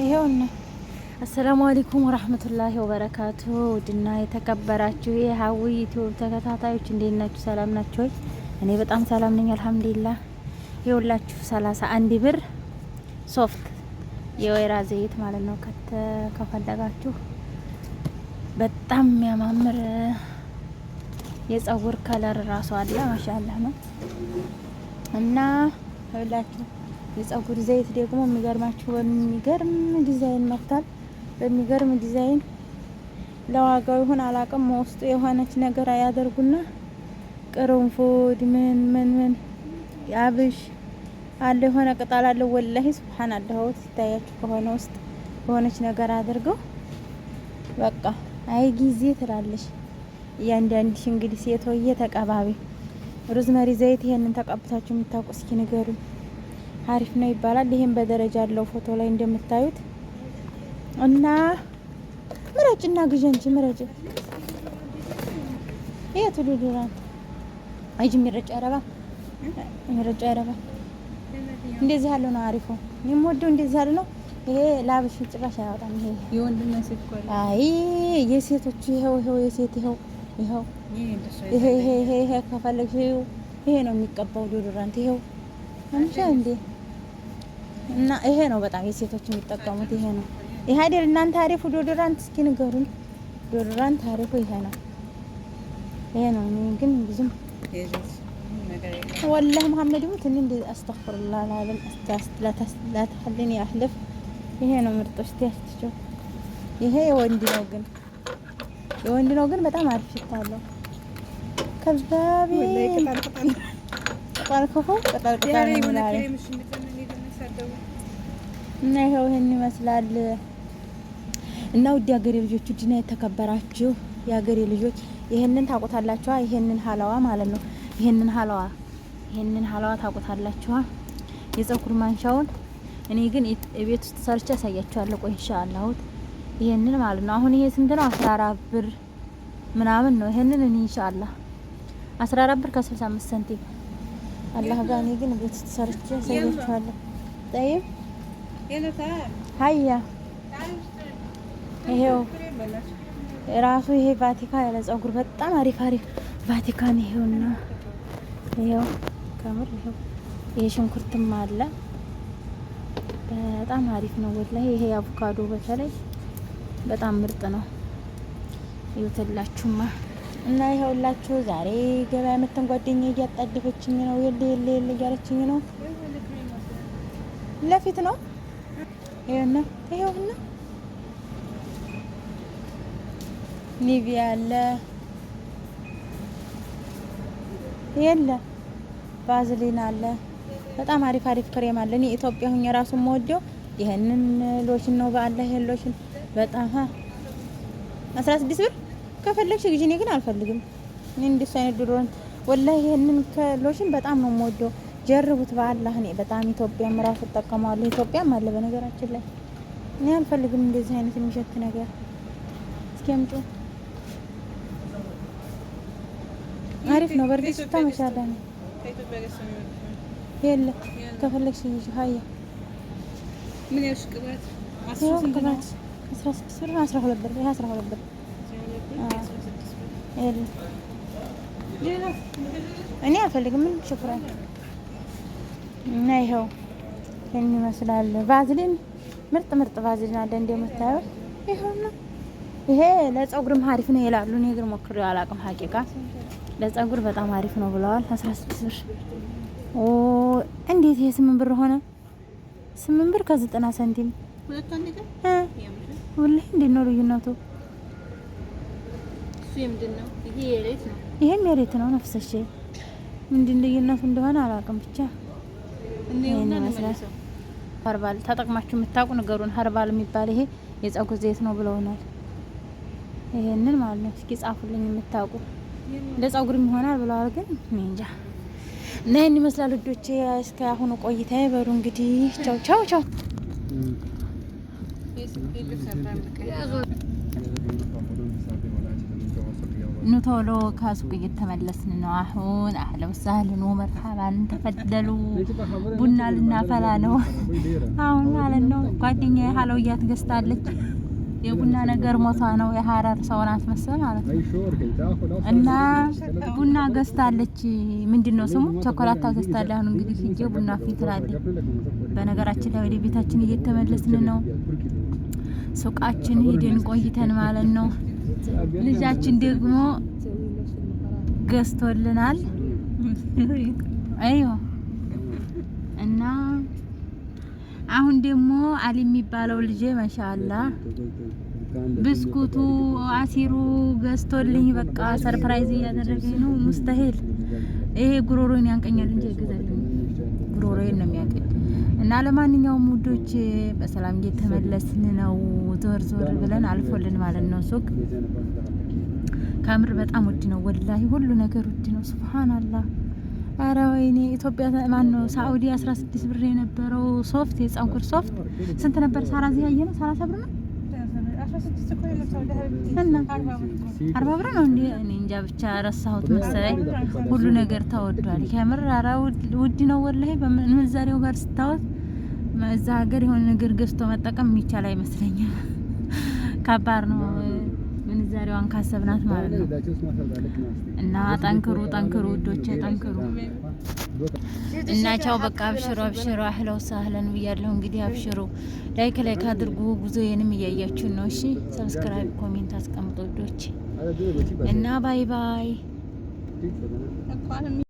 ይሄውና። السلام عليكم ورحمة الله وبركاته። ውድና የተከበራችሁ የሀዊ ዩቲዩብ ተከታታዮች እንዴት ናችሁ? ሰላም ናችሁ ወይ? እኔ በጣም ሰላም ነኝ الحمد لله። ይኸውላችሁ 31 ብር ሶፍት የወይራ ዘይት ማለት ነው። ከፈለጋችሁ በጣም የሚያማምር የጸጉር color ራሱ አለ። ما شاء الله ነው። እና ይኸውላችሁ የጸጉር ዘይት ደግሞ የሚገርማችሁ በሚገርም ዲዛይን መጥቷል። በሚገርም ዲዛይን ለዋጋው ይሁን አላቅም፣ ውስጡ የሆነች ነገር ያደርጉና ቅርንፉድ ምን ምን ምን አብሽ አለ፣ የሆነ ቅጠል አለ። والله سبحان الله ይታያችሁ ከሆነ ውስጥ የሆነች ነገር አድርገው በቃ አይ ጊዜ ትላለሽ። እያንዳንድሽ እንግዲህ ሴቶዬ ተቀባቢ rosemary ዘይት ይሄንን ተቀብታችሁ የምታውቁ እስኪ ንገሩኝ። አሪፍ ነው ይባላል። ይሄን በደረጃ አለው ፎቶ ላይ እንደምታዩት እና ምረጭና ግዢ አንቺ ምረጭ። ይሄ deodorant አይ የሚረጭ አይረባ፣ የሚረጭ አይረባ። እንደዚህ ያለው ነው አሪፉ። እኔ የምወደው እንደዚህ ያለው ነው። ይሄ ላብሽ ጭራሽ አያወጣም። ይሄ የወንድና ሴት እኮ አለ። አይ የሴቶቹ ይኸው ይኸው የሴት ይኸው ይኸው ይሄ ይሄ ይሄ ይሄ ከፈለግሽ ይሄ ነው የሚቀባው deodorant ይኸው አንቺ እንዴ እና ይሄ ነው በጣም የሴቶች የሚጠቀሙት ይሄ ነው። ይሄ አይደል እናንተ አሪፉ deodorant እስኪ ንገሩን። deodorant አሪፉ ይሄ ነው፣ ይሄ ነው። እኔ ግን ብዙም والله መሐመድ ሙት እኔ እንደ أستغفر الله العظيم لا تخليني أحلف። ይሄ ነው ምርጥ። እስቲ አስትቸው። ይሄ የወንድ ነው ግን የወንድ ነው ግን በጣም አሪፍ ሽታ አለው። ከዛቢ ቅጠል ክፉ ቅጠል ቅጠል ነው እና ይኸው ይሄን ይመስላል። እና ውድ የሀገሬ ልጆች፣ ውድና የተከበራችሁ የሀገሬ ልጆች ይሄንን ታውቁታላችኋ። ይሄንን ሀላዋ ማለት ነው። ይሄንን ሀላዋ ይሄንን ሀላዋ ታውቁታላችኋ። የፀጉር ማንሻውን እኔ ግን ቤት ውስጥ ሰርቼ አሳያችኋለሁ። ቆይ إن شاء الله ይሄንን ማለት ነው። አሁን ይሄ ስንት ነው? 14 ብር ምናምን ነው። ይሄንን እኔ إن شاء الله 14 ብር ከ65 ሳንቲም አላህ ጋር እኔ ግን ቤት ውስጥ ሰርቼ አሳያችኋለሁ። طيب هيا ይሄው ራሱ ይሄ ቫቲካ ያለ ፀጉር በጣም አሪፍ አሪፍ ቫቲካን ይሄውና፣ ይሄው ከምር ይሄው ይሄ ሽንኩርትም አለ። በጣም አሪፍ ነው والله። ይሄ አቮካዶ በተለይ በጣም ምርጥ ነው። ይውትላችሁማ እና ይኸውላችሁ ዛሬ ገበያ መተን ጓደኛ እያጣደፈችኝ ነው። የለ የለ የለ እያለችኝ ነው። ለፊት ነው ይኸውና፣ ይኸውና ኒቪያ አለ የለ ቫዝሊን አለ። በጣም አሪፍ አሪፍ ክሬም አለ። እኔ ኢትዮጵያ ሁኜ ራሱ የምወደው ይሄንን ሎሽን ነው። በአላህ ይሄን ሎሽን በጣም 16 ብር ከፈለግሽ ግዢ። እኔ ግን አልፈልግም። እኔ እንደሱ አይነት deodorant والله ይሄንን ከሎሽን በጣም ነው የምወደው። ጀርቡት በአላህ። እኔ በጣም ኢትዮጵያም ራሱ እጠቀመዋለሁ። ኢትዮጵያም አለ በነገራችን ላይ። እኔ አልፈልግም እንደዚህ አይነት የሚሸት ነገር። እስኪ አምጪው። አሪፍ ነው። በእርግጥ ሽታ ما شاء الله ነው። የለ ከፈለግሽ ይዤ هيا ምን ያልሽ ቅባት ቅባት 16 ብር 12 ብር ይሄ 12 ብር የለ እኔ አልፈልግም። ምን شكرا እና ይኸው ይሄን ይመስላል። ቫዝሊን ምርጥ ምርጥ ቫዝሊን አለ እንደምታዩት። ይኸውና ይሄ ለፀጉርም አሪፍ ነው ይላሉ። እኔ ግን ሞክሬው አላውቅም። حقيقة ለፀጉር በጣም አሪፍ ነው ብለዋል። 16 ብር። ኦ እንዴት ይሄ 8 ብር ሆነ? 8 ብር ከ90 ሳንቲም والله እንዴት ነው ልዩነቱ? ይሄም የሬት ነው። ነፍሰሽ ምንድን ልዩነቱ እንደሆነ አላውቅም። ብቻ ይሄን ይመስላል። herbal ተጠቅማችሁ የምታውቁ ንገሩን። herbal የሚባል ይሄ የጸጉር ዘይት ነው ብለውናል። ይሄንን ማለት ነው። እስኪ ጻፉልኝ የምታውቁ። ለጸጉርም ይሆናል ብለዋል፣ ግን እኔ እንጃ። እና ይሄን ይመስላል ውዶቼ። እስከ አሁኑ ቆይታ በሉ እንግዲህ ቻው ቻው ቻው። ኑ ቶሎ ከሱቅ እየተመለስን ነው አሁን። أهلا وسهلا ومرحبا تفضلوا። ቡና ልናፈላ ነው አሁን ማለት ነው። ጓደኛ ሀለውያት ገዝታለች። የቡና ነገር ሞቷ ነው። የሀረር ሰው ናት መሰል ማለት ነው። እና ቡና ገዝታለች። ምንድን ነው ስሙ? ቸኮላታ ገዝታለች። አሁን እንግዲህ ሂጄ ቡና ፊት ትላለች። በነገራችን ላይ ወደ ቤታችን እየተመለስን ነው። ሱቃችን ሂደን ቆይተን ማለት ነው። ልጃችን ደግሞ ገዝቶልናል። አይዮ እና አሁን ደግሞ አሊ የሚባለው ልጄ ማሻአላ ብስኩቱ አሲሩ ገዝቶልኝ በቃ surprise እያደረገኝ ነው። مستحيل ይሄ ጉሮሮን ያንቀኛል እንጂ አይገዛልኝም። ጉሮሮዬን ነው የሚያንቀኝ። እና ለማንኛውም ውዶች በሰላም እየተመለስን ነው። ዞር ዞር ብለን አልፎልን ማለት ነው። ሱቅ ከምር በጣም ውድ ነው ወላሂ፣ ሁሉ ነገር ውድ ነው። ሱብሃንአላህ። አረ ወይኔ ኢትዮጵያ ማን ነው ሳኡዲ 16 ብር የነበረው ሶፍት የፀጉር ሶፍት ስንት ነበር? ሳራ እዚህ ያየ ነው 30 ብር ነው እና 40 ብር ነው እንዴ? እኔ እንጃ ብቻ ረሳሁት መሰለኝ። ሁሉ ነገር ተወዷል ከምር። አረ ውድ ነው ወላሂ። በምንዛሬው ጋር ስታወት እዛ ሀገር የሆነ ነገር ገዝቶ መጠቀም የሚቻል አይመስለኝም። ከባድ ነው ምንዛሬዋን ካሰብናት ማለት ነው። እና ጠንክሩ ጠንክሩ ውዶቼ ጠንክሩ። እና ቻው በቃ አብሽሩ አብሽሩ፣ أهلا وسهلا ብያለሁ። እንግዲህ አብሽሩ፣ like like አድርጉ። ጉዞዬንም እያያችሁ ነው። እሺ subscribe፣ comment አስቀምጡ ውዶቼ እና bye bye።